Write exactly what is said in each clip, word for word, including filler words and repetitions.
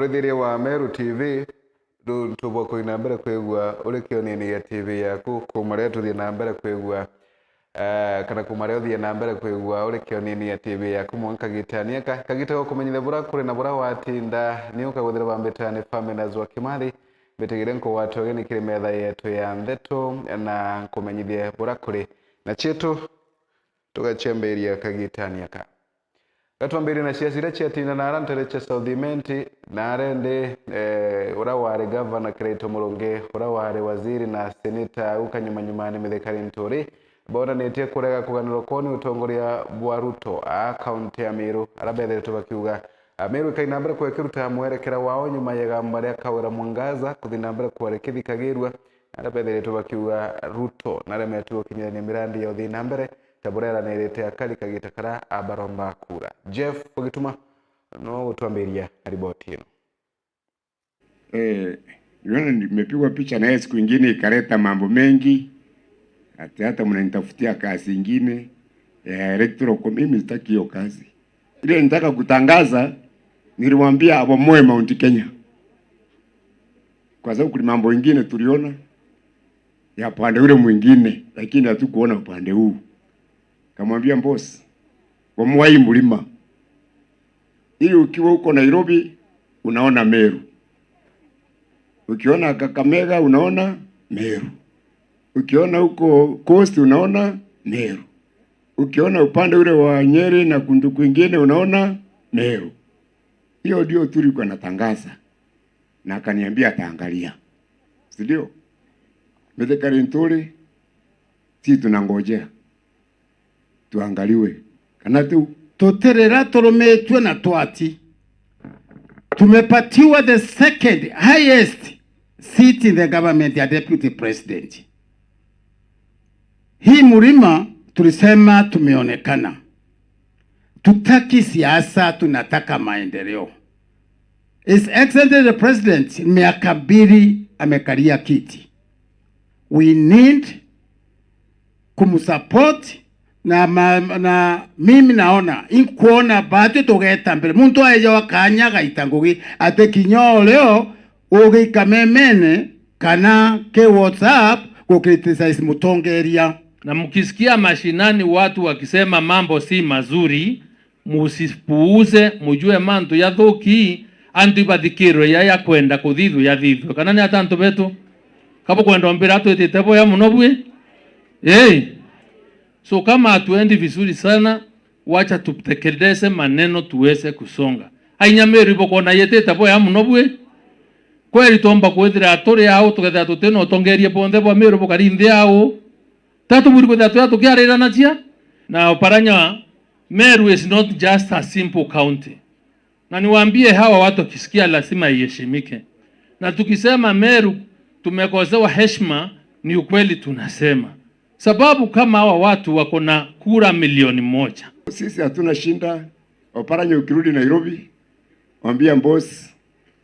Murithiria wa Meru T V, nuntu bwa kuthii na mbere kwigua uri kionini gia T V yaku, kuuma riria tuthii na mbere kwigua, eh, kana kuuma riria uthii na mbere kwigua uri kionini gia T V yaku mwanka kagitani aka, kagita ga kumenyithia bura kuri na bura watinda, ni ukaguthira bambitani Faminas wa Kimathi, mbitigire nkugwate ugeni kiri metha yetu ya ndeto na nkumenyithie bura kuri na cietu, tugacemberia kagitani aka. Gatwambirie na ciaca iria ciatinda naara ntere cia South Imenti, naare ndi, eh, uria wari gavana Kiraitu Murungi, uria wari waziri na seneta au kanyumanyumani Mithika Linturi, bonanitie kurega kuganirwa kwao ni utongoria bwa Ruto a kaunti ya Meru, aria bethiritwe bakiuga, a, Meru ikai na mbere kwekiruta mwerekera wao nyuma ya igamba ria Kawira Mwangaza kuthi na mbere kwari kithikagirua, aria bethiritwe bakiuga Ruto naremetwe gukinyithania mirandi ya uthii na mbere ta buria eranirite akari kagita karia abaromba kura. Jeff Ogituma no gutwambiria na riboti ino. Eh, niona nimepigwa picha na yeye siku ingine ikaleta mambo mengi, ati hata mnanitafutia kazi ingine ya electoral com-, mimi sitaki hiyo kazi. Ile nitaka kutangaza, nilimwambia abomoe Mount Kenya, kwa sababu kuna mambo ingine tuliona ya upande ule mwingine, lakini hatukuona upande huu. Kamwambia boss, bomoa hii mlima. Ili ukiwa huko Nairobi, unaona Meru. Ukiona Kakamega, unaona Meru. Ukiona huko Coast, unaona Meru. Ukiona upande ule wa Nyeri na kundu kwingine, unaona Meru. Hiyo ndio tulikuwa natangaza. Na akaniambia ataangalia. Si ndio? Mithika Linturi, si tunangojea tuangaliwe. Kana tu. Tutirira turumitue na twati. Tumepatiwa the second highest seat in the government ya deputy president. Hii mlima tulisema tumeonekana. Tutaki siasa, tunataka maendeleo. His Excellency the President, miaka mbili amekalia kiti. We need kumsupport na, ma, na mimi naona, inkuona batu tugeta mbere. Muntu aeja wa kanya gaita ngugi, ati kinya o leo ugika memene kana ki WhatsApp gukriticize mutongeria. Na mkisikia mashinani watu wakisema mambo si mazuri, musipuuze, mujue mantu jathuki, antu ibathikirwe ya, yakwenda kuthithua yathithue. Kana ni ata antu betu? Kabukwenda umbira atwitite boya muno bwi? Ii. So kama hatuendi vizuri sana, wacha tutekeleze maneno tuweze kusonga. Ainya Meru ibukwona yitite boya muno bwi? Kweri twomba kwithira turi au, tukethira tutina utongeria bonthe bwa Meru bukari nthi au? Tatuburi kwithira tuya tukiariranacia? Na Oparanya, Meru is not just a simple county. Na niwaambie hawa watu wakisikia lazima iheshimike. Na tukisema Meru tumekosewa heshima, ni ukweli tunasema. Sababu kama hawa watu wako na kura milioni moja. Sisi hatuna shinda. Oparanya, ukirudi Nairobi, mwambie boss,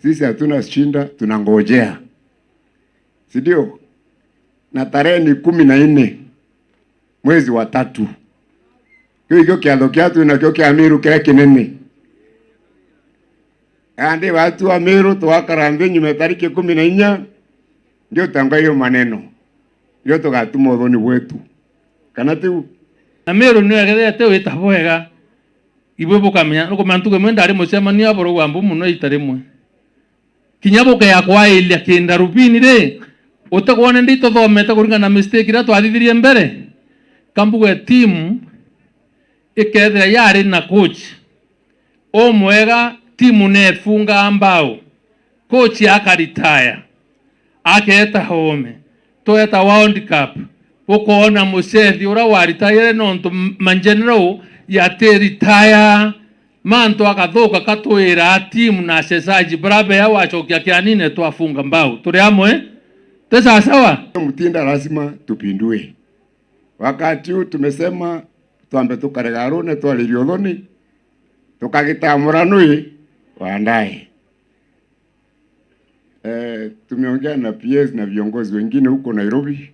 sisi hatuna shinda, tunangojea. Si ndio? Na tarehe ni kumi na nne mwezi wa tatu. Kiu ikio kiatho kiatu nakio kia Meru kiria kinene. Andi watu wa Meru twakara nthi nyuma ya tariki kumi na inya, ndio tanga hiyo maneno. Ndio tugatuma uthoni bwetu. Kana tiu? Na Meru ni egethete wita bwega. Ibwe bukamenya, nukumenya ntuku imwe ndari mucemanio aborogwa mbu muno ita rimwe. Kinya bukea kwailia kindarubini ri, utegwone ndi tuthomete kuringana na mistake iria twathithirie mbere. Kambuge timu ikethira yari na coach umwega, timu nefungaa mbao, coach akaritaya, akeeta home, tweeta World Cup, ukoona mucethi uria waritaire nontu m-, mageneral yati retire, mantu akathuka katwira timu na achezaji bura bea wachokia kianine twafunga mbao. Turi amwe? Ti sawasawa? Mutinda lazima tupindue. Wakati huu tumesema twambe tukare garune twaririe uthoni, tukagitamura nui wandae. Eh, tumeongea na P S na viongozi wengine huko Nairobi,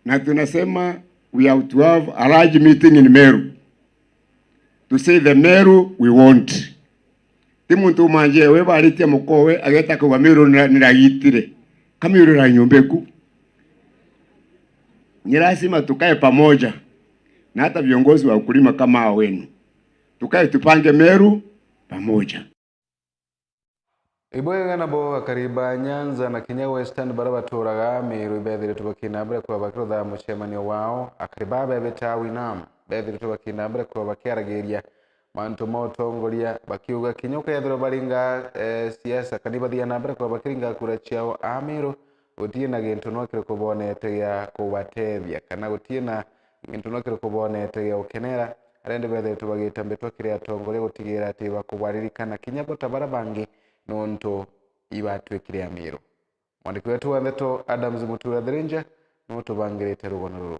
na tunasema we have to have a large meeting in Meru to say the Meru we want. Ti muntu umanjie we baritie mukowe ageta kuga Meru nira-, niragitire. Ka Meru ira nyumba iku. Ni lazima tukae pamoja na hata viongozi wa ukulima kama hao wenu. Tukae tupange Meru pamoja. Ibwega nabo akari ba Nyanza na kinya Western baria baturaga Meru ibethiritwe bakina mbere kwa bakirutha mucemanio wao. Akari ba bebeta Winam bethiritwe bakina mbere kwa bakiaragiria mantu ma utongoria, bakiuga kinya ukethirwa baringa, eh, siasa, kana ibathia na mbere kwa bakiringa kura ciao a Meru, gutii na gintu no kiriku bonete gia kubatethia, kana gutii na gintu no kiriku bonete gia gukenera. Aria ndi bethiritwe bagita mbitwa kiri atongoria gutigira ati bakubaririkana kinya bo ta baria bangi, nontu ibatwikire a Meru. Mwandiki wetu wa ndeto Adams Mutura Thirinja niwe utubangirite rugano ruru.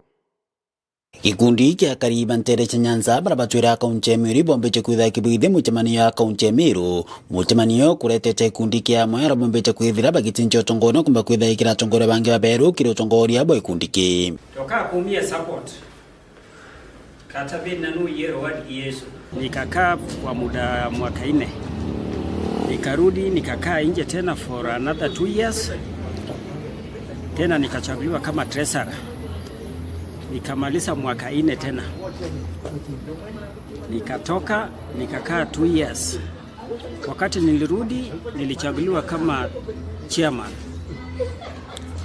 Gikundi kia akari ba nteere cia Nyanza baria batwire kaunti ya Meru bombite kwitha kibwithia mucemanio ya kaunti ya Meru. Mucemanio kuretete gikundi kia amwe aria bombite kwithira bagitinchia utongoria na kumba kwitha ikira atongoria bangi baberu kiri utongoria bwa gikundi ki. Toka kumia support. Kata bina nu yero wadi Yesu. Nikakaa kwa muda mwaka nne. Nikarudi nikakaa nje tena for another two years. Tena nikachaguliwa kama treasurer. Nikamaliza mwaka nne tena. Nikatoka, nikakaa two years. Wakati nilirudi, nilichaguliwa kama chairman.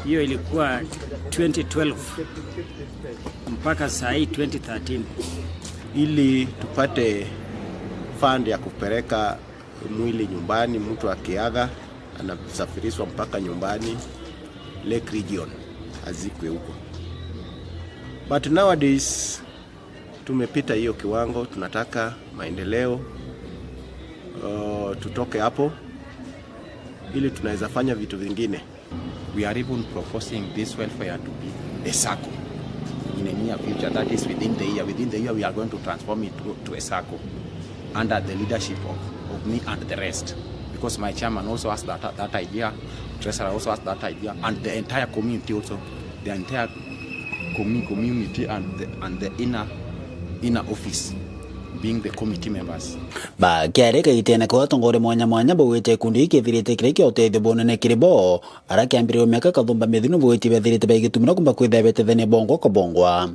Hiyo ilikuwa twenty twelve mpaka saa hii twenty thirteen. Ili tupate fund ya kupeleka mwili nyumbani, mtu akiaga anasafirishwa mpaka nyumbani Lake Region azikwe huko. But nowadays tumepita hiyo kiwango, tunataka maendeleo, uh, tutoke hapo ili tunaweza fanya vitu vingine. We are even proposing this welfare to be a sacco in a near future, that is within the year. Within the year, we are going to transform it to, to a sacco under the leadership of, of me and the rest, because my chairman also has that, that idea, treasurer also has that idea, and the entire community also, the entire commu-, community and the, and the inner, inner office being the committee members. Bakiarika gitene kwa atongoria mwanya mwanya baugite gikundi giki kethirite kiri kia utethio bunene kiri bo, aria kiambiririe miaka kathumba mithinu bugwiti bethirite baigitumira kumba kwithira betethania bongwa kwa bongwa.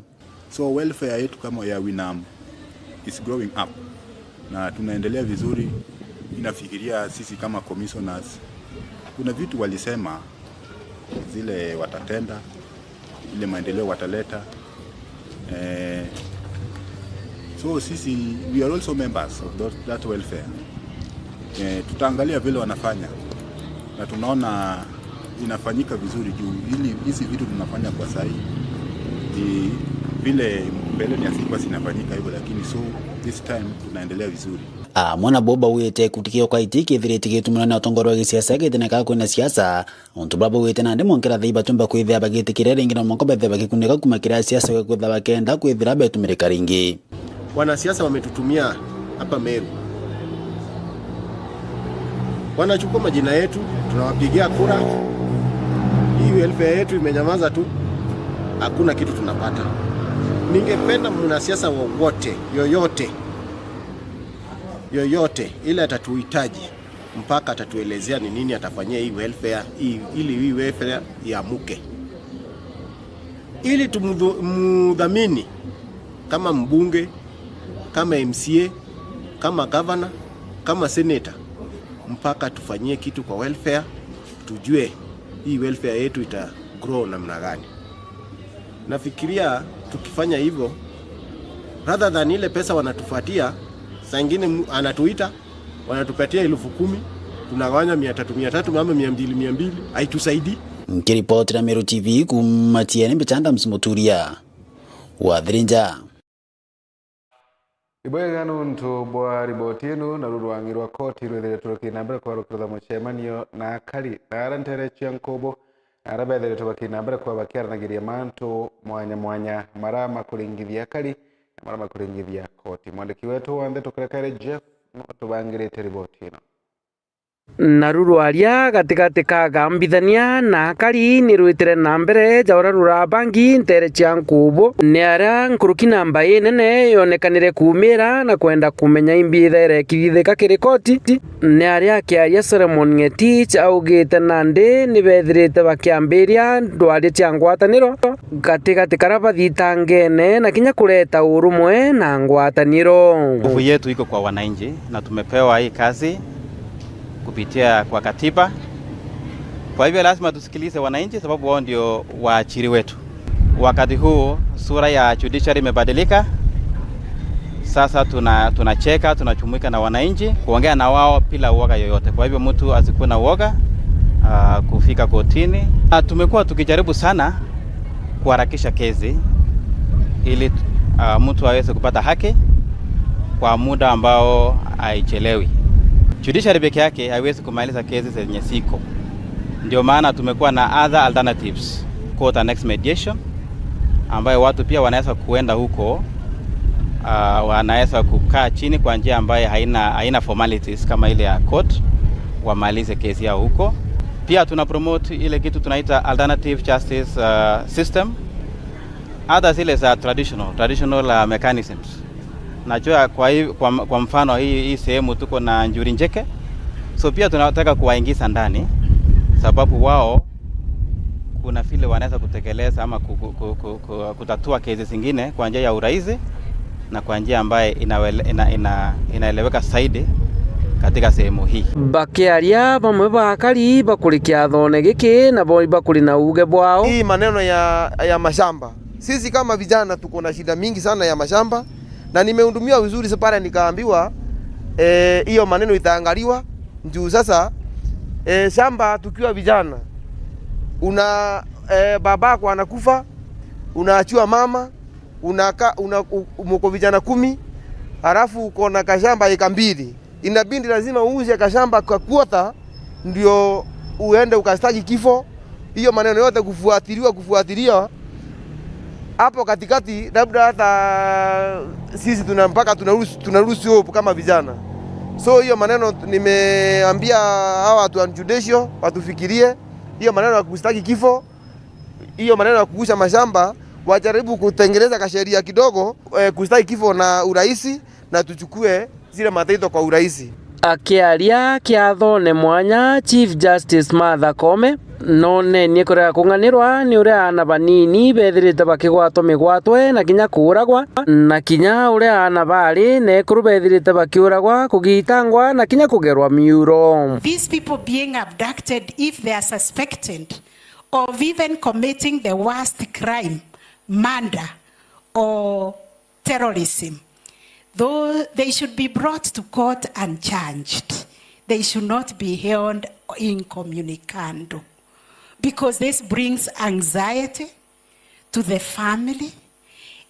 So welfare yetu kama ya Winam is growing up na tunaendelea vizuri. Inafikiria sisi kama commissioners, kuna vitu walisema zile watatenda, ile maendeleo wataleta. Eh, so sisi, we are also members of that, that welfare. Eh, tutaangalia vile wanafanya na tunaona inafanyika vizuri juu ili hizi vitu tunafanya kwa sahi ni vile mbeleni hazikuwa zinafanyika hivyo, lakini so this time tunaendelea vizuri. Amwe nabo baugite gikundi kia Okaiti kethirite gitumira na utongoria wa gisiasa gitene ka kwina siasa, untu baba baugite nandi mwankira thai batumba kwithira bagitikiria ringi na mwanka bethira bagikunika kuma kiri siasa kwithira bakenda kwithira betumirika ringi. Wanasiasa wametutumia hapa Meru. Wanachukua majina yetu, tunawapigia kura. Hii welfare yetu imenyamaza tu. Hakuna kitu tunapata. Ningependa mwanasiasa wowote, yoyote, yoyote, ile atatuhitaji, mpaka atatuelezea ni nini atafanyia hii welfare, hii, ili hii welfare iamuke. Ili tumdhu-, mdhamini kama mbunge, kama M C A, kama governor, kama senator, mpaka tufanyie kitu kwa welfare, tujue hii welfare yetu ita grow namna gani. Nafikiria tukifanya hivyo, rather than ile pesa wanatufuatia, saa ingine mu-, anatuita, wanatupatia elfu kumi, tunagawanya mia tatu, mia tatu, ama mia mbili, mia mbili, haitusaidii. Nkiripotera Meru T V kuuma Tiene, mbita Adams Muturia wa Thirinja. Ibwega nuntu bwa riboti ino, na ru rwangi rwa koti rwithiritwe rukina mbere kwa rukirutha mucemanio na akari na ara ntere cia nkubu, na ara bethiritwe bakina mbere kwa bakiaranagiria mantu mwanya mwanya mara makuringithia akari na mara makuringithia koti. Mwandiki wetu wa ndeto Karekare Jeff no tubangirite riboti ino. Naru rwaria gatigati ka Gambithania na Akari ni rwitire na mbere ja uria rurabangi nteere cia Nkubu. Ni aria nkuruki namba inene yonekanire kuumira na kwenda kumenya imbi ithaire ikithithika kiri koti. Ni aria akiaria Solomon Ngetich augite nandi ni bethirite bakiambiria ndwaria cia ngwataniro gatigati karia bathitangene na kinya kureta urumwe na ngwataniro. Nguvu yetu iko kwa wananchi na tumepewa hii kazi kupitia kwa katiba. Kwa hivyo lazima tusikilize wananchi, sababu wao ndio waajiri wetu. Wakati huu sura ya judiciary imebadilika. Sasa tuna-, tunacheka, tunajumuika na wananchi, kuongea na wao bila uoga yoyote. Kwa hivyo mtu asikuwe na uoga, ah, kufika kotini. Na tumekuwa tukijaribu sana kuharakisha kesi ili, ah, mtu aweze kupata haki kwa muda ambao haichelewi. Judiciary peke yake haiwezi kumaliza kesi zenye ziko. Ndio maana tumekuwa na other alternatives, court annexed mediation, ambayo watu pia wanaweza kuenda huko, ah, wanaweza kukaa chini kwa njia ambayo haina, haina formalities kama ile ya court, wamalize kesi yao huko. Pia tuna promote ile kitu tunaita alternative justice, ah, system, hata zile za traditional, traditional, ah, mechanisms. Najua kwa, hii, kwa, kwa mfano hii, hii sehemu tuko na Njuri Njeke, so pia tunataka kuwaingiza ndani, sababu wao kuna vile wanaweza kutekeleza ama ku-, ku-, ku-, ku-, ku-, kutatua kesi zingine kwa njia ya urahisi na kwa njia ambaye inawele-, ina-, ina-, inaeleweka zaidi katika sehemu hii. Bakiaria, bamwe ba Akari bakuri kiathone giki nabo bakuri na uuge bwao. Hii maneno ya, ya mashamba, sisi kama vijana tuko na shida mingi sana ya mashamba, na nimehudumiwa vizuri sa-, pale nikaambiwa, eh, hiyo maneno itaangaliwa. Juu sasa, eh, shamba tukiwa vijana, una, eh, babako anakufa, unaachiwa mama, unaka-, una-, u-, mko vijana kumi, halafu uko na kashamba eka mbili, inabidi lazima uuze kashamba ka quarter ndio uende ukastaki kifo. Hiyo maneno yote kufuatiliwa, kufuatiliwa hapo katikati, labda hata sisi tuna, mpaka tuna lose, tuna lose hope kama vijana. So hiyo maneno nimeambia hawa watu wa judicial watufikirie hiyo maneno ya kustaki kifo, hiyo maneno ya kuuza mashamba, wajaribu kutengeneza kasheria kidogo, eh, kustaki kifo na urahisi, na tuchukue zile mataito kwa urahisi. Akiaria kiathone mwanya, Chief Justice Martha Koome noonenie kurega kung'anirwa ni uria aana banini bethirite bakigwatwa migwatwe na kinya kuuragwa, na kinya uria aana baari na ekuru bethirite bakiuragwa, kugitangwa na kinya kugerwa miuro. These people being abducted, if they are suspected of even committing the worst crime, murder or terrorism, though they should be brought to court and charged, they should not be held incommunicado, because this brings anxiety to the family.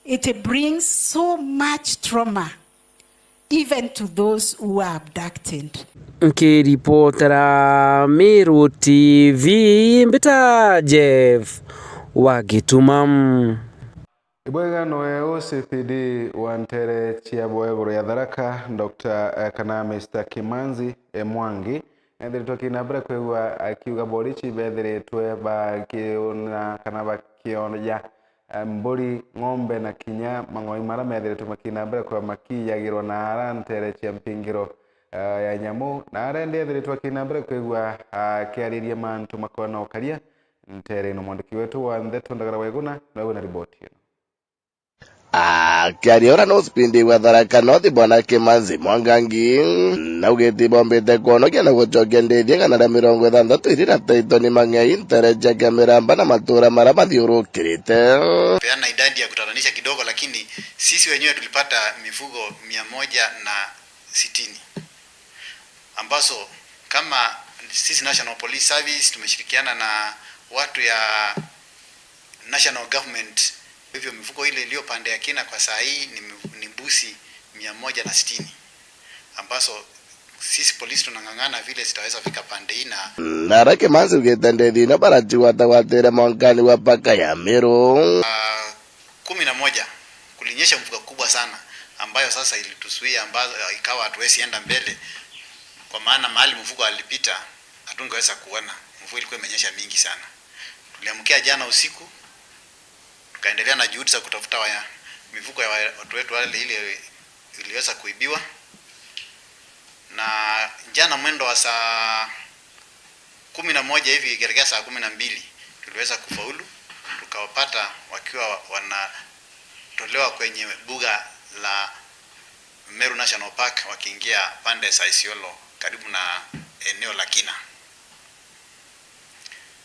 It brings so much trauma even to those who are abducted. Nkiripotera Meru T V, mbita Jeff wa Gituma. Ibwega noe O C P D wa ntere cia bo iguru ya Tharaka, Doctor, eh, kana Mister Kimanzi, eh, Mwangi, ethiritwe akina mbere kwigua akiuga borichi bethiritwe bakiuna kana bakioja, eh, mburi, ng'ombe na kinya mang'oi mara methiritwe makina mbere kwa makiyagirwa na ara ntere cia mpingiro, eh, ya nyamu, na ara endi ethiritwe akina mbere kwigua akiariria mantu makona ukaria ntere ino. Mwandiki wetu wa ntheto Ndagara Waiguna noe wina riboti ino. Akiaria uria no spindi wa Tharaka North, Bwana Kimanzi Mwangangi, naugite bombite kwonokia na gucokia ndithia igana ria mirongo ithanthatu iria na taito ni mang'ei ntere cia Kiamiramba na matura maria mathiurukirite. Peana idadi ya kutatanisha kidogo, lakini sisi wenyewe tulipata mifugo mia moja na sitini, ambazo kama sisi National Police Service tumeshirikiana na watu ya National Government. Kwa hivyo mifugo ile iliyo pande ya Kina kwa saa hii ni mi-, ni mbuzi mia moja na sitini, ambazo sisi polisi tunang'ang'ana vile zitaweza fika pande hii na Nara Kimanzi ugite ndethi ino baracigwatagwatire mwankani wa paka ya Meru. Ah, kumi na moja, kulinyesha mvua kubwa sana ambayo sasa ilituzuia, ambayo ikawa hatuwezi enda mbele. kwa maana mahali mfuko alipita hatungeweza kuona, mvua ilikuwa imenyesha mingi sana. Tuliamkia jana usiku, tukaendelea na juhudi za kutafuta waya, mifuko ya waya, watu wetu wale ile iliweza kuibiwa, na jana mwendo wa saa kumi na moja hivi ikielekea saa kumi na mbili tuliweza kufaulu, tukawapata wakiwa wanatolewa kwenye buga la Meru National Park wakiingia pande za Isiolo karibu na eneo la Kina.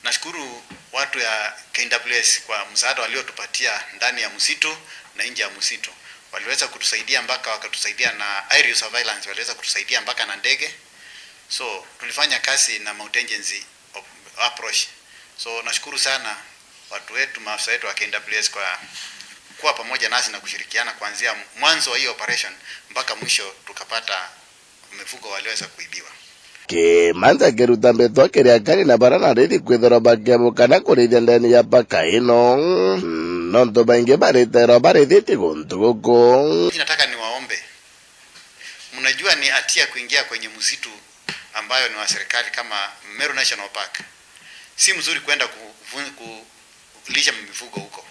Nashukuru watu ya K W S kwa msaada waliotupatia ndani ya msitu na nje ya msitu. Waliweza kutusaidia mpaka wakatusaidia na aerial surveillance, waliweza kutusaidia mpaka na ndege. So tulifanya kazi na multi-agency op-, approach. So nashukuru sana watu wetu, maafisa wetu wa K W S kwa kuwa pamoja nasi na kushirikiana kuanzia mwanzo wa hii operation mpaka mwisho tukapata mifugo waliweza kuibiwa. Kimanza kiruta mbitwa kiria kari na bara na rithi kwithirwa bakiamuka na kurithia ndeni ya paka ino, nontu baingi bariterwa barithitie guntu guku. Nataka niwaombe, mnajua ni hatia kuingia kwenye msitu ambayo ni wa serikali kama Meru National Park. Si mzuri kwenda ku-, kulisha mifugo huko,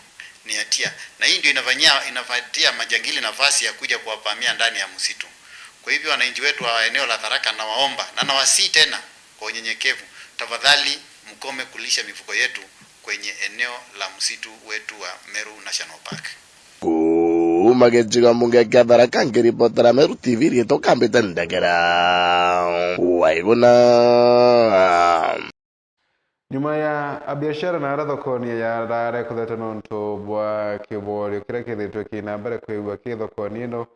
ni hatia. Na hii ndio inafanyia, inapatia majangili nafasi ya kuja kuwavamia ndani ya msitu. Kwa hivyo wananchi wetu wa eneo la Tharaka nawaomba na nawasihi tena kwa unyenyekevu, tafadhali mkome kulisha mifugo yetu kwenye eneo la msitu wetu wa Meru National Park. Kuuma gicigo mbunge kia Tharaka, nkiripotera Meru T V, riitwa Kambite Ndegera. Waiguna. Nyuma ya abiashara na aria thokoni ya Lare kutheta nontu bwa kiborio kiria kithiritwe kina mbere kwigua ki thokoni ino,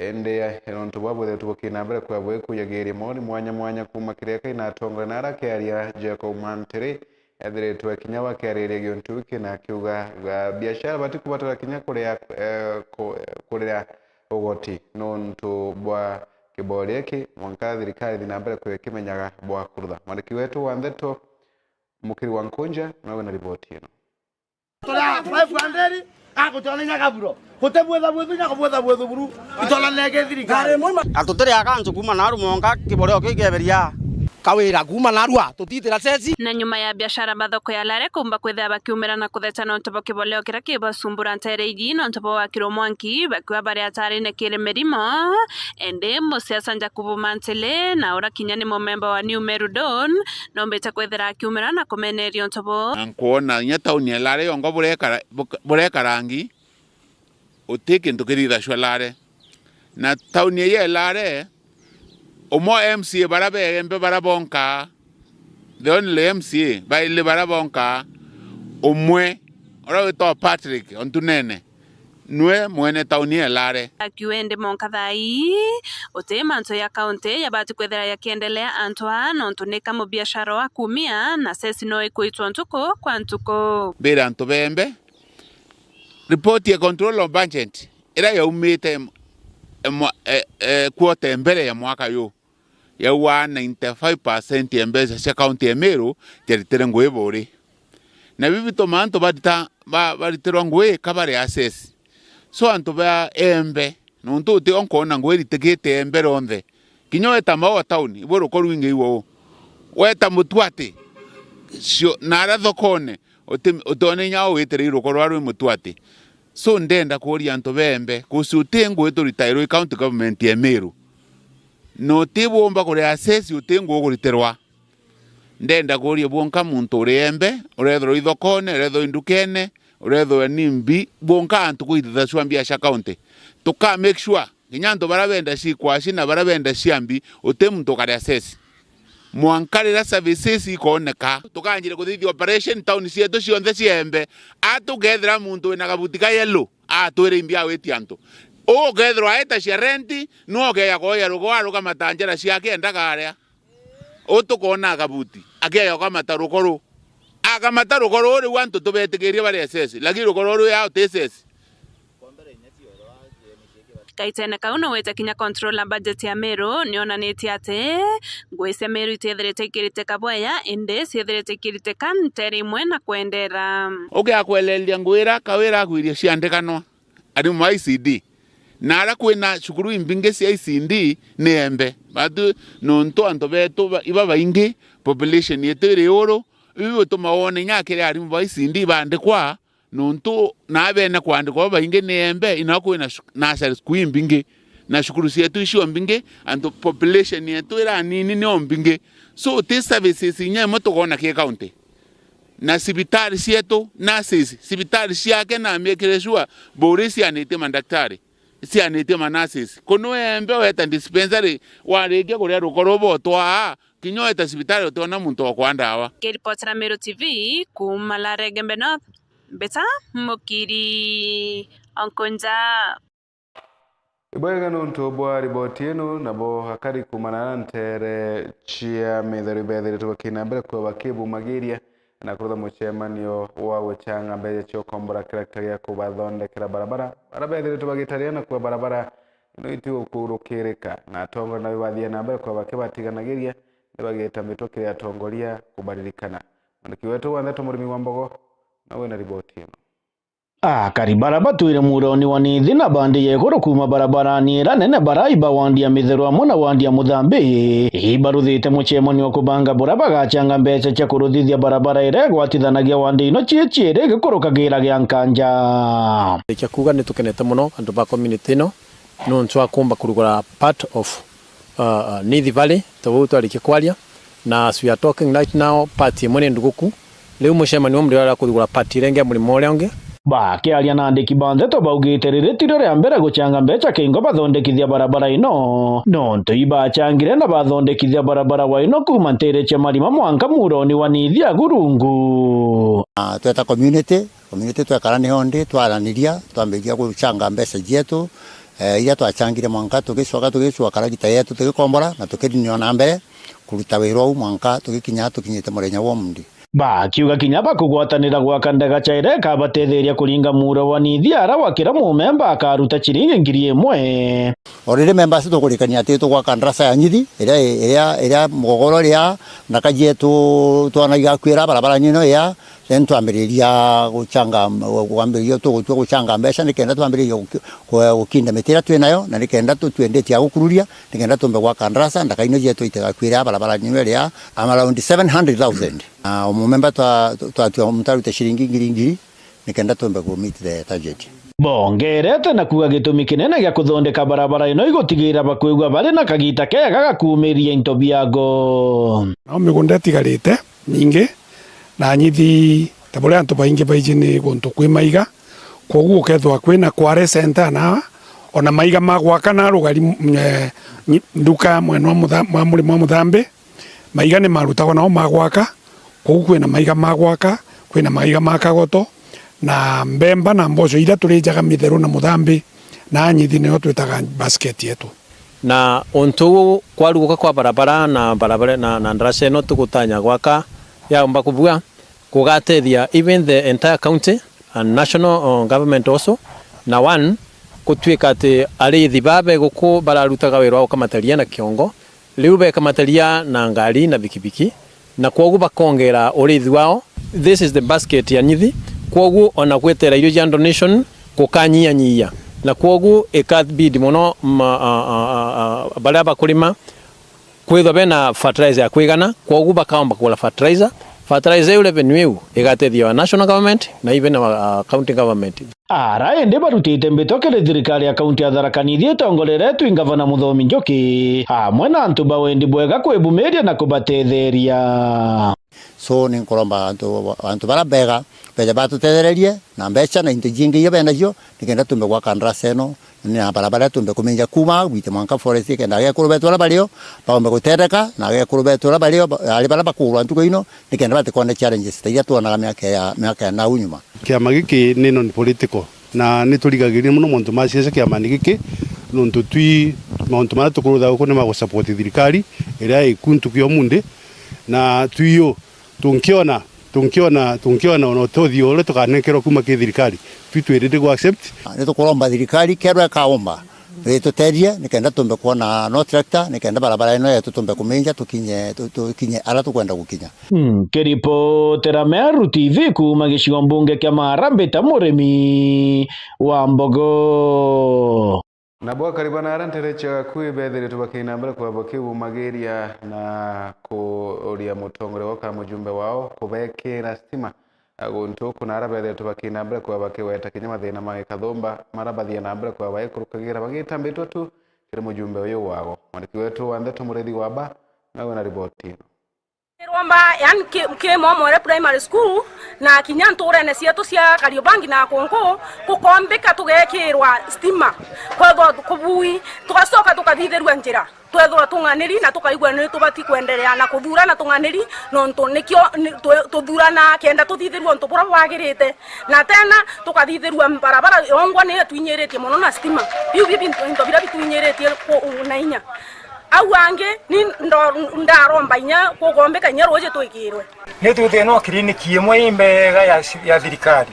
indi nontu bwa bwithiritwe bukina mbere kwa bwikujagiria maoni mwanya mwanya kuuma kiria kaina atongoria na aria akiaria Jacob Mantiri, ethiritwe kinya bakiariria giuntu giki na akiuga, ga-, biashara batikubatara kinya kuria, eh, ku-, kuria ugoti nontu bwa kiborio giki, mwanka thirikari ithi na mbere kwikimenyaga bwa kurutha. Mwandiki wetu wa ndeto, Mukiri wa Nkunja, nawe na riboti ino. Turi five hundred, agutwara inya kaburo. Gutibwitha bwithu inya kubwitha bwithu buru. Itwara nege thirikari. Atutiri akanju kuuma naru monka kiborio kiu kieberia. Kawira kuuma narua, tutitira ceci. Na nyuma ya biashara ba thoko ya Lare kuumba kwithira bakiumira na kutheta nontu bwa kiboleo kiria kibasumbura ntere iji, nontu bwa wakirwo mwanki, bakiuga bari atarine kiri mirimo, indi musiasa Jacob Mantili, na uria kinya ni mumemba wa New Meru Dawn, nombite kwithira akiumira na kumeneria untu buu. Na nkwona inya tauni ya Lare yongo burekara-, buka-, bureka rangi, uti kintu kirithacua Lare. Na tauni ya Lare, umwe M C A bara beembe bara bonka, the only M C A baili bara bonka, umwe, uria witagwa Patrick Ontunene, nwe mwene tauni ya Lare. Akiuga indi monka thaa ii, uti mantu ya kaunti yabati kwithira yakiendelea antu aa, nontu ni ka mubiashara wa kumia, na cesi no ikuitwa ntuku kwa ntuku. Mbira antu beembe, ripoti ya control of budget iria yaumite em-, emwa-, e-, e, quarter mbere ya mwaka yu, yauga ninety-five percent ya mbeca cia kaunti ya Meru ciaritire ngui buri. Na biu bituma antu barita-, ba-, baritirwa ngui ka bari assess. So antu ba embe, nontu uti o nkwona ngui iritikite embe rionthe. Kinya weta Maua town, ibo ruko rwingi igwe u. Weta Mutuati, cio, na aria thokone, uti-, utiona inya o witire iruko rwa rwi Mutuati. So ndenda kuuria antu beembe, kusi uti ngui turitairwe i county government ya Meru. Na utibumba kuria assess uti ngui ukuritirwa. Ndenda kuuria bwonka muntu uri embe, urethirwa ithokone, urethirwa indukene, urethirwa nimbi, bwonka antu kuithithacua mbia cia county. Tuka make sure, kinya antu bara benda cikwaci na bara benda ciambi, uti muntu ukaria ceci. Mwanka riria services ikoneka, tukanjire kuthithia operation town cietu cionthe cia embe, a tukethira muntu wina kabuti ka yellow, atwire imbi awitie antu. Uu ukethirwa aita cia rent, nu ukeya kuoya rugo arugamata njara ciake endaga aria. Uu tukoona akabuti, akeya ukamata rugo ru. Akamata rugo ru riu antu tubetikirie bari S S, lakini rugo ru ya uti S S. Kaitene kau no wete kinya controller budget ya Meru, nionanitie ati ngui cia Meru itiethirite ikiritika bwaya, indi ciethirite ikiritika ntere imwe na kwendera. Ukiakweleria ngui ira kawira agwirie ciandikanwa, arimu ma I C D, Na ara kwina cukuru imbingi cia I C D ni embe. Batu, nontu antu betu ba-, iba baingi, population yetu iri iguru, ibi bituma wone inya akiri arimu ba I C D bandikwa, nontu na bene kwandikwa babaingi ni embe, ina kwina cu-, nursery school imbingi, na cukuru cietu icio mbingi, antu population yetu ira nini nio mbingi. So, ti services inya imwe tukona ki county. Na cibitari cietu, nurses, cibitari ciake na amikire sure buri cianitie mandaktari, cianitie ma nurses. Kunu embe weta dispensary, warikia kuria rukoro botwaa, kinya weta cibitari utiona muntu wa kwa ndawa. Kiripotera Meru T V kuuma Laregembe North, Mbita Mukiri Onkonja. Ibwega nontu bwa riboti ino, nabo akari kuumana na nteere cia mithero ibethiritwe bakina mbere kuba bakibumagiria na kurutha mucemanio wa guchanga mbeca cia ukombora kirakita gia kubathondekera barabara. Bara bethiritwe bagitaria na kuba barabara ino itigukurukirika, na atongoria nabo bathie na mbere kuba bakibatiganagiria, ni bagita mitwe kiri atongoria kubaririkana. Mwandiki wetu wa ndeto Murimi wa Mbogo nawe na riboti ino. Akari bara batwire muuroni wa Nithi na bandi ya iguru kuuma barabarani ira nene barai ba wandi ya Mitheru amwe na wandi ya Muthambi, ibaruthite mucemanio wa kubanga buria bagachanga mbeca cia kuruthithia barabara iria igwatithanagia wandi ino cie ciiri igikurukagira gia Nkanja. Rikia kuuga, ni tukenete mono antu ba community ino nontu wa kuumba kurugura part of, uh, uh, Nithi Valley, ta uu twarikia kwaria, na as we are talking right now, part imwe ni nduguku. Riu mucemanio umri uria kurugura part iria ingi ya murimo uria ungi. Bakiaria na andiki ba ndeto baugite riri tirio ria mbere guchanga mbeca kingo bathondekithia barabara ino, nontu ibachangire na bathondekithia barabara wa ino kuuma nteere cia Marima mwanka muuroni wa Nithi agu rungu. Ah, tweta community, community twekara niho ndi, twaraniria, twambiriria guchanga mbeca cietu, eh, iria twachangire mwanka tugicoka tugicua karagita yetu tugikombora na tukithithia na mbere kuruta wira uu mwanka tugikinya tukinyite murenya wa umuthi. Bakiuga kinya bakugwatanira gwaka ndagaca iria ikabatetheria kuringa muuro wa Nithi ara wa kira mumemba akaruta ciringi ngiri imwe. Already members tukurikania ati tugwaka ndarasa ya Nithi, iria, iria, iria mugogoro ria ndaka cietu twana igakwira barabara nyino ya, then twambiriria guchanga, kwambiriria tugutua guchanga mbeca nikenda twambiriria guki-, ku-, gukinda miti iria twinayo, na nikenda tu-, twendetie ya gukururia, nikenda tumbe gwaka ndarasa, ndaka ino cietu itigakwire barabara nyino iria, am around seven hundred thousand. Na o mumemba twa-, twatua muntu arute ciringi ngiri ngiri, nikenda tumbe ku meet the target. Bongerete na kuuga gitumi kinene gia kuthondeka barabara ino igutigira bakwigua bari na kagita kega ga kuumiria into biago. Nao migunda itigarite ningi, na Nithi ta buria antu baingi baiji ni guntu kwi maiga, kwogu gukethirwa kwina Kware Center na ona maiga ma gwaka na rugari, mm, eh, nyi-, nduka mwena wa mutha-, mwa murimo wa Muthambi, maiga ni marutagwa nao ma gwaka, kwogu kwina maiga ma gwaka, kwina maiga ma kagoto, na mbemba na mboco iria turijaga Mitheru na Muthambi, na Nithi niyo twitaga basket yetu. Na untu uu kwaruguka kwa barabara na barabara na, na ndarasa ino tugutanya gwaka yaumba kubua, kugatethia even the entire county and national, uh, government also, na one, gutuika ati arithi ba beguku bararutaga wira wa gukamataria na kiongo, riu bekamataria na ngari na bikibiki, na kwogu bakongera urithi wao. This is the basket ya Nithi, kwogu ona gwetera irio cia donation gukanyiyanyiyia, na kwogu ikabidi mono ma-, a-, a-, a-, a-, baria bakurima kwithwa bena fertilizer ya kwigana, kwogu bakaomba kugura fertilizer. Fertilizer iu, revenue iu igatethia wa national government na even our, uh, county government. Ara indi barutite mbitwa kiri thirikari ya kaunti ya Tharaka Nithi itongoreretwe i Ngavana Muthomi Njuki, amwe na antu ba wendi bwega kwibumiria na kubatetheria. So, ni nkuromba antu, antu bara bega, beja batutethererie na mbeca na into jingi iria benacio, nikenda tumbe gwaka ndarasa ino, na barabara tumbe kuminja kuma gwite mwanka forest, kenda agekuru betu bara bario, baombe gutetheka, na agekuru betu bara bario, ba-, ari bara bakurwa ntuku ino, nikenda batikone challenges ta iria twonaga miaka ya, miaka ya nau nyuma. Kiama giki ni non political, na ni turigagiriria mono montu ma siasa kiamani giki, nontu twi, mauntu maria tukurutha guku ni ma gusupport thirikari iria iku ntuku ya umunthi, na twiyo tunkiona, tunkiona, tunkiona ona utothio uria tukanenkerwa kuma ki thirikari, twi twi ready gu accept. Ni tukuromba thirikari kerwa ikaomba, ituterie, nikenda tumbe kuona no tractor, nikenda barabara ino yetu tumbe kuminja, tukinye, tu-, tukinye ara tukwenda gukinya. Nkiripotera Meru T V kuuma gicigo mbunge kia Maara, Mbita Murimi wa Mbogo. Nabo akari ba naara nteere cia Gakui beethiritwe bakiina mbere kwaa bakiumagiria na kuuria mutongoria wa kana mujumbe wao kubekira stima guntu uku, naara beethiritwe bakiina mbere kwaa bakigweta kinya mathiina ma gikathumba mara bathiia na mbere kwaa baikurukagira bagitambitwa tu kiri mujumbe uyu wao. Mwandiki wetu wa ndeto Murithi wa Ba nawe na riboti ino. Rwamba, yani, ki, ki Momore Primary School na kinya nturene cietu cia Kariobangi na Kunku, gukombika tugekirwa stima. Kwethwa kubui, tugacoka tukathithirua njira. Twethwa tung'aniri na tukaigua ni tubati kwenderea na kuthurana tung'aniri, nontu nikio ni, tu, tuthurana kenda tuthithirua untu buria bwagirite. Na tena tukathithirua mbarabara yongwa ni itwinyiritie mono na stima. Biu bi bintu, into biria bitwinyiritie ku, na inya. Au angi ni ndo, ndaromba inya kugombeka inya ruuji twikirwe. Ni twite no kiriniki imwe imbega ya, ya thirikari.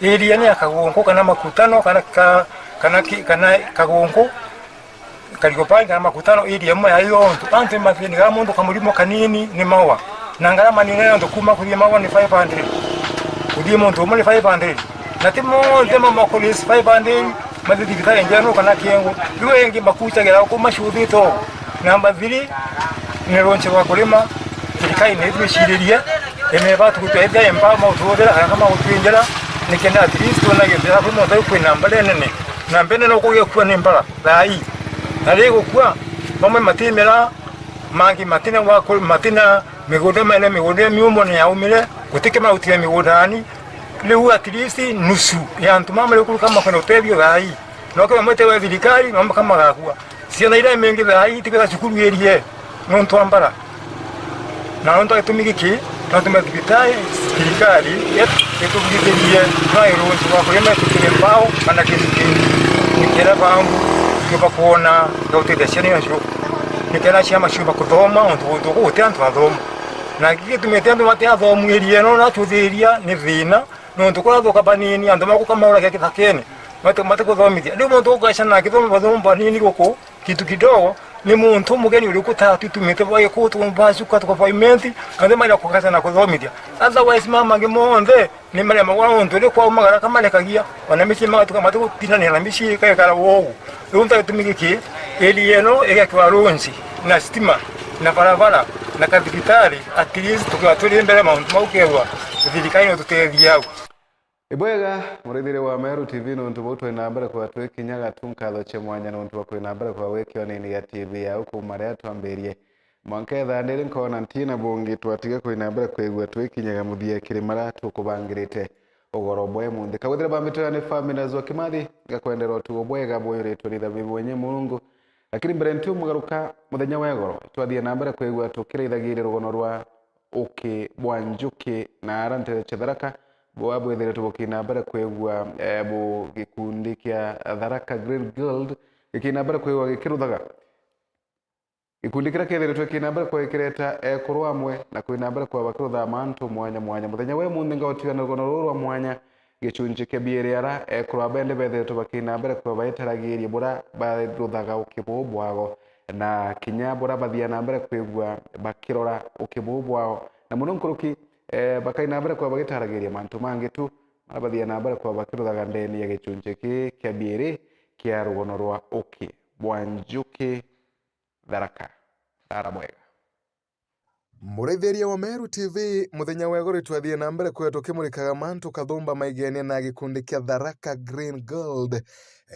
Iria ni ya Kagunku kana Makutano kana ka, kana ki, kana Kagunku, Kariobangi kana Makutano, iria imwe ya iyo ontu. Antu mathini ga muntu kamurimo kanini ni mawa. Na ngarama nini yontu kuma kuthii mawa ni five hundred. Kuthii muntu umwe ni five hundred. Na ti monthe mamakuris five hundred, mathi thibitari njeru kana kiengu. Riu ingi makuchagira uku macuthitwe. Namba three, ni runchi rwa kurima, thirikari ni itwiciririe, imeba tugutwethia empa maututhira kana kama gutwinjira, nikenda at least twonage nthira kwi monthe kwina mbara nene. Na mbene no kugekua ni mbara thaa ii. Na rigukua, bamwe matimira, mangi matina wa ku-, matina migunda mene migunda miumo ni yaumire, gutike mautire migundani. Riu at least nusu ya antu mama riu kuruka makwenda utethio thaa ii. No kama mwete wa thirikari, no kama gakua. Ciana iria mingi thaa ii itikira cukuru irie nontu wa mbara. Na nontu gitumi giki, no tume thibitari, thirikari, itugithirie, no irunji rwa kuria metukire mbao, kana kintu kingi. Nikira bangu, kiuba kuona, gautethia ciana icio. Nikira ciama ciuba kuthoma, ontu guntu guti antu athoma. Na gigitumite antu matiathomu irie, no natuthiria ni thina, nontu kurathuka banini, antu maguka mauragia kithakene, mati-, matikuthomithia. Riu muntu ugaca na kithomo bathomo banini guku, kitu kidogo, ni muntu mugeni uriku tatu itumite bwa gikutu, bacuka, tukapavimenti, na nthi maria kugaca na kuthomithia. Otherwise, mama mangi monthe, ni maria magwa nontu ri kwaumagara kamarekagia, ona micii magatuka matigutinania na micii, ikaikara wogu. Riu nta gitumi giki, area ino igekirwa roads, na stima, na barabara, na kathibitari, at least tukiwa turi mbere mauntu mau kethwa thirikari no tutethia au. Ibwega, muraithiria wa Meru T V, nontu bau twina mbere kwa twikinyaga tu, nkatho cia mwanya nontu bwa kwina mbere kwa wikionini ya T V yau kuma riria twambirie. Mwanka ithaa riri nkona ntina bungi twatiga kwina mbere kwigua twikinyaga muthia kiri mara tukubangirite ugoro bwa imunthi. Kagwithira bambitwe ni Family na Zua Kimathi, ngakwendera utugo bwega bwiyuritwe ni thabibu wenye Murungu. Lakini mbere nti umugaruka muthenya wa igoro, twathie na mbere kwigua tukirithagiria rugono rwa uki bwa njuki na ara ntere cia Tharaka, bwa bwithiritwe bukina mbere kwigua, eh, bu gikundi kia Tharaka Green Guild gikina mbere kwigua gikiruthaga. Gikundi kiria kithiritwe kina mbere kwa gikireta ekuru amwe na kwina mbere kwa bakirutha mantu mwanya mwanya. Muthenya wa imunthi ngautiga na rugono ruru rwa mwanya, gicunci kia biiri ara ekuru abende bethiritwe bakina mbere kwa baitaragiria bura baruthaga uki buu bwao, na kinya bura bathia na mbere kwigua bakirora uki buu bwao, na muno nkuruki, eh, bakaina mbere kwa bagitaragiria mantu mangi tu, mara bathia na mbere kwa bakiruthaga ndeni ya gicunci kii kia biiri kia rugono rwa uki bwa njuki. Tharaka. Thara bwega. Muraithiria wa Meru T V, muthenya wa igoro twathie na mbere kwithirwa tukimurikaga mantu kathumba maigenie na gikundi kia Tharaka Green Gold.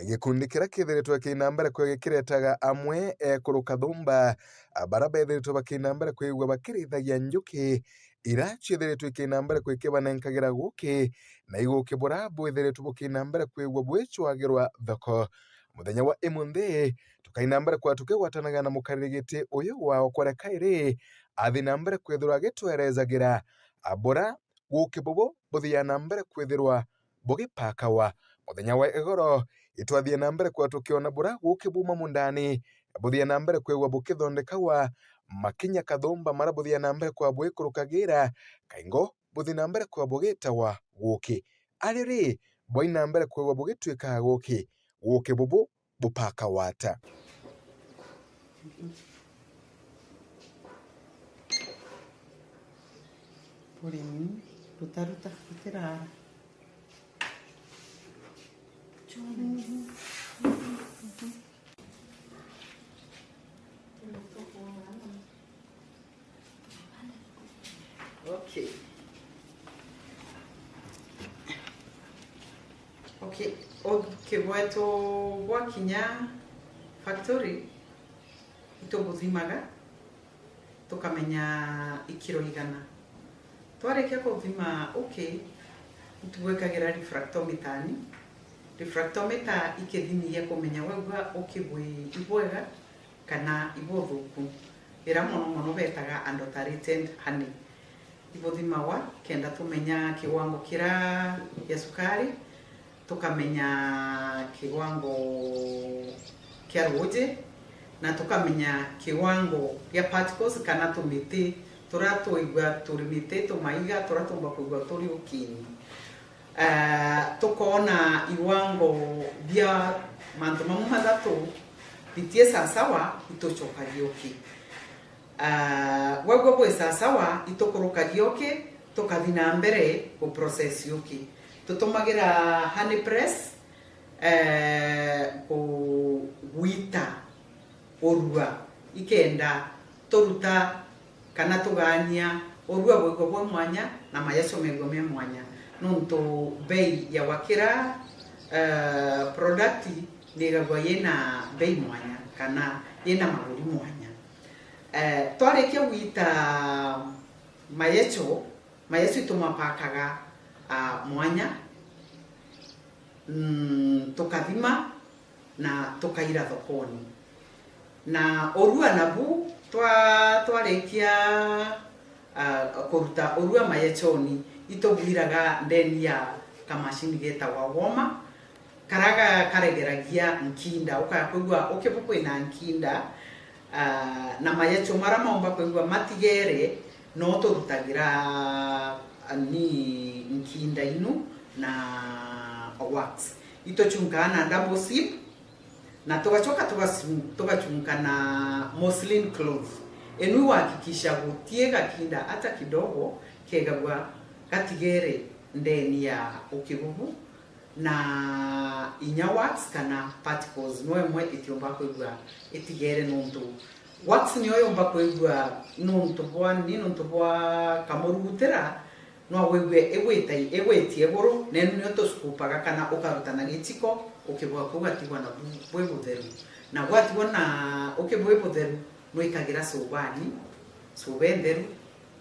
Gikundi kiria kithiritwe kina mbere kwithirwa gikiretaga amwe ekuru kathumba, a, bara bethiritwe bakina mbere kwigua bakirithagia njuki, ira ciithiritwe ikina mbere kwikibanenkagira guki, na iguki bura bwithiritwe bukina mbere kwigua bwicwagirwa thoko. Muthenya wa imunthi, tukaina mbere kwa tukigwatanaga na mukariri giti uyu wa Okware Kairi, athi na mbere kwithirwa agitwerezagira, a, bura guki bubu buthia na mbere kwithirwa bugipakawa. Muthenya wa igoro, itwathie na mbere kwa tukiona bura guki buma mundani, buthia na mbere kwigua bukithondekawa, makinya kathumba mara buthia na mbere kwa bwikurukagira, kaingo buthi na mbere kwa bugitawa guki. Ari ri, bwaina mbere kwigua bugitwikaga guki, guki bubu bupakawa ata? Urimi rutaruta rutirara. Okay, uki bwetu bwakinya factory, itubuthimaga, tukamenya ikiro igana. Twarikia kuthima uki, itubwikagira refractometer-ni. Refractometer ikithimi gia kumenya wegua uki bwi ibwega kana ibuthuku, ira mono mono betaga adulterated honey. Ibuthimagwa kenda tumenya kiwango kira gia sukari, tukamenya kiwango kia ruuji, na tukamenya kiwango gia particles kana tumiti turia twaigua turi miti, tumaiga turia tumba kwigua turi ukini. Ah, tukoona iwango bia mantu mamwe mathatu bitie sasawa, itucokagia uki. Ah, wegua bwi sasawa, itukurukagia uki, tukathi na mbere gu process uki. Tutumagira honey press, eh, ku-, gwita urua, ikenda turuta kana tugaania urua bwigua bwi mwanya na mayeco megua me mwanya, nontu bei ya gwakira, eh, product nigagua yina bei mwanya kana yina maguri mwanya. Eh, twarikia gwita mayeco, mayeco itumapakaga, ah, mwanya, mm, tukathima na tukaira thokoni. Na urua nabu twa-, twarikia, ah, kuruta urua mayeconi, itubwiraga ndeni ya kamashini getagwa warmer, kara ga-, karegeragia nkinda, ukaya kwigua uki bu kwina nkinda, ah, na mayeco mara maumba kwigua matigere, no turutagira, ah, ni nkinda inu na wax. Ituchunkaa na double zip, na tugacoka tugacu-, tugachunka na muslin cloth. Inu igwakikisha gutie gakinda hata kidogo kegagua gatigere ndeni ya uki bubu. Na inya wax kana particles no imwe itiumba kwigua itigere, nontu wax niyo yumba kwigua nontu bwa ni, nontu bwa kamurugutira, no wigue igwita-, igwitie iguru, na inu niyo tuskupaga kana ukaruta na giciko, uki bwaku ugatigwa na bu-, bwi butheru. Na gwatigwa na uki bwi butheru, nwikagira cubani, cuba intheru,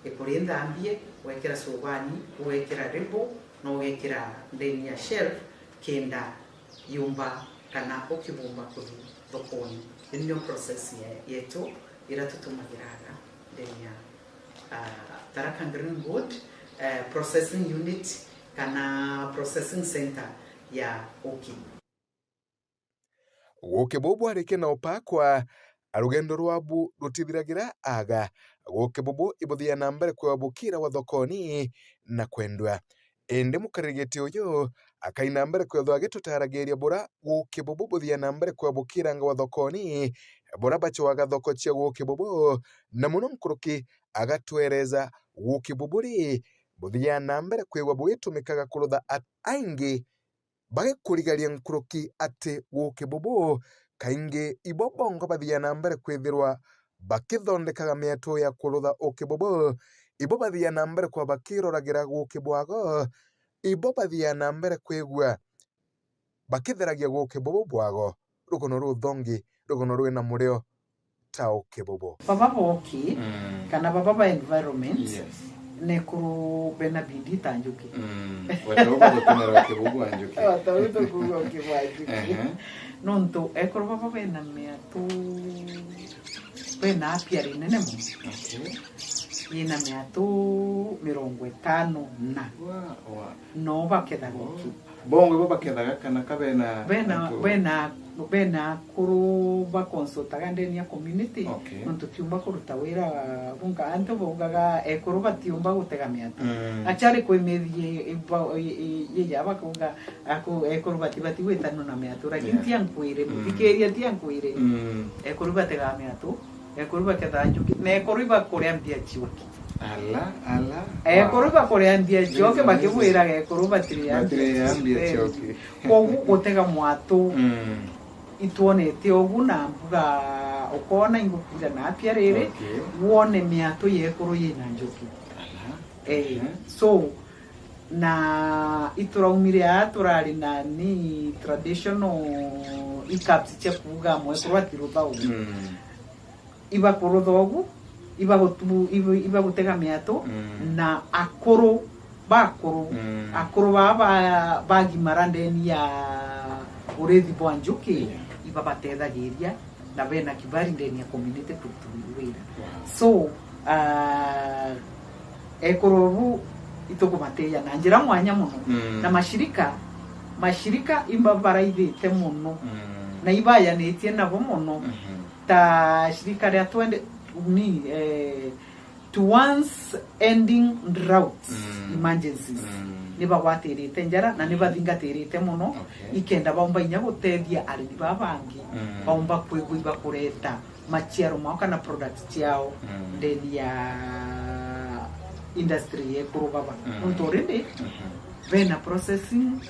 ikuri nthambie, ugekira cubani, ugekira ribo, na ugekira ndeni ya shelf, kenda yumba kana uki bumba kuthi thokoni. Ino nio process ye-, yetu ira tutumagiraga ndeni ya, ah, Tharaka Green Wood, eh, processing unit kana processing center ya uki. Guki bubu bwarikia na upakwa, rugendo rwabu rutithiragira aga. Guki bubu ibuthiaga na mbere kwigwa bukiragwa thokoni na kwendwa. Indi mukariri giti uyu akai na mbere kwithwa agitutaragiria bura guki bubu buthiaga na mbere kwigwa bukirangwa thokoni, bura bacwaga thoko cia guki bubu, na muno nkuruki agatwereza guki bubu ri buthiaga na mbere kwigwa bugitumikaga kurutha at-, aingi bagikurigaria nkuruki ati guki bubu kaingi ibo bongo bathiaga na mbere kwithirwa bakithondekaga miatu ya kurutha uki bubu. Ibo bathiaga na mbere kwa bakiroragira guki bwago, ibo bathiaga na mbere kwigua bakitheragia guki bubu bwago, rugono ruthongi, rugono rwina murio ta uki bubu. Baba boki, mm, kana baba ba environment, yes, nekuru bena bidii ta njuki. Mm. Weta ugutumira uki bubu wa njuki. Weta ugutumira uki bwa njuki. Ehe. Nontu ekuru baba bena miatu, bena apia rinene muno. Okay. Yina miatu mirongo itano na. Wa, wa. No bakethaga uki. Bongo ibo bakethaga kana ka bena bena, antu? Bena, bena akuru bakonsultaga ndeni ya community. Okay. Nontu tiumba kuruta wira bunka. Antu baugaga ekuru batiumba gutega miatu. Mm. Achari kwi mithi i-, i-, i-, i-, ija bakauga aku-, ekuru bati-, bati gwitanwa na miatu. Lakini, yeah, tia nkwire, mm, muthikiria tia nkwire. Mm. Ekuru bategaga miatu. Ekuru baketha njuki, na ekuru ibakuria mbia cioki. Ala, ala. Ekuru ibakuria mbia cioki, bakibwiraga ekuru batiria mbia cioki. Batiria mbia cioki. Kogu gutega mwatu. Mm. Itwonete ugu na mbuga ukona ingukira na apia riri, okay, wone miatu ya ekuru yina njuki. Ala. Eh, ehe. So, Na ituraumire aa turari na ni traditional icaps cia kuuga mwekuru atirutha ugu. Mm. Ibakurutha ugu, ibagutu-, iba-, ibagutega miatu, Mm. na akuru bakuru, Mm. akuru baa ba-, bagimara ndeni ya urithi bwa njuki, Yeah. ibabatethagiria na bena kibari ndeni ya community kuruta wira. Wow. So, ah, ekuru bu itukumateia na njira mwanya muno. Mm. Na mashirika, mashirika imba baraithite muno. Mm. Na ibayanitie nabo muno. Mhm. Ta shirika ria twende, ni, eh, Towards Ending Droughts Mm. Emergencies. Mm. Ni bagwatirite njara na ni Mm. bathingatirite muno, Okay. ikenda baumba inya gutethia arimi baa bangi, Mm. baumba kwigua ibakureta maciaro mao kana products ciao Mm. ndeni ya industry yekuru baba. Mm. Nontu already Mhm. bena processing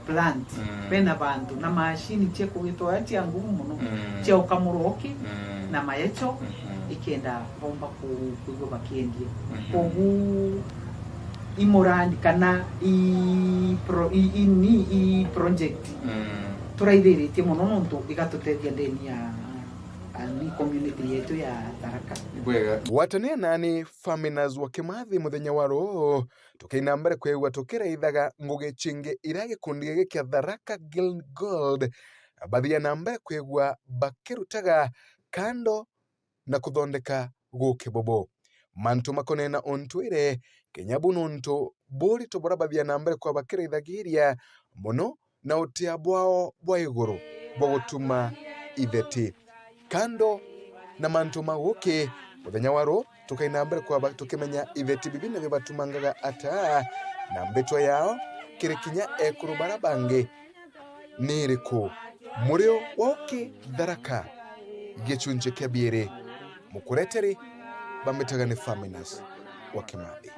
plant, Mm. bena bantu na mashini cia kugitoa cia nguvu muno, Mm. cia ukamurwa uki Mm. na mayecho, Mhm. ikenda bomba ku-, kuigua bakiendia. Mhm. Kogu imurandi kana i pro-, i, i, ni, i project Mm. turaithiritie muno nontu igatutethia ndeni ya, a, ni community yetu ya Tharaka. Bwega. Gwatania nani Faminas wa Kimathi muthenya wa ruu, tukiina mbere kwigua tukiraithaga ngugi cingi iria gikundi giki kia Tharaka Guild Gold bathia na mbere kwigua bakirutaga kando na kuthondeka guki bubu. Mantu makonena untwire, kinya bu nontu burito buria bathia na mbere kwa bakiraithagiria muno na utia bwao bwa iguru bwa gutuma itheti. Kando na mantu ma guki, muthenya wa ruu, tukaina mbere kwaba tukimenya itheti bibi nabio batumangaga ata, na mbitwa yao kiri kinya ekuru bara bangi ni iriku? Murio wa uki Tharaka, gicunci kia biiri, mukureteri bambitaga ni Faminas wa Kimathi.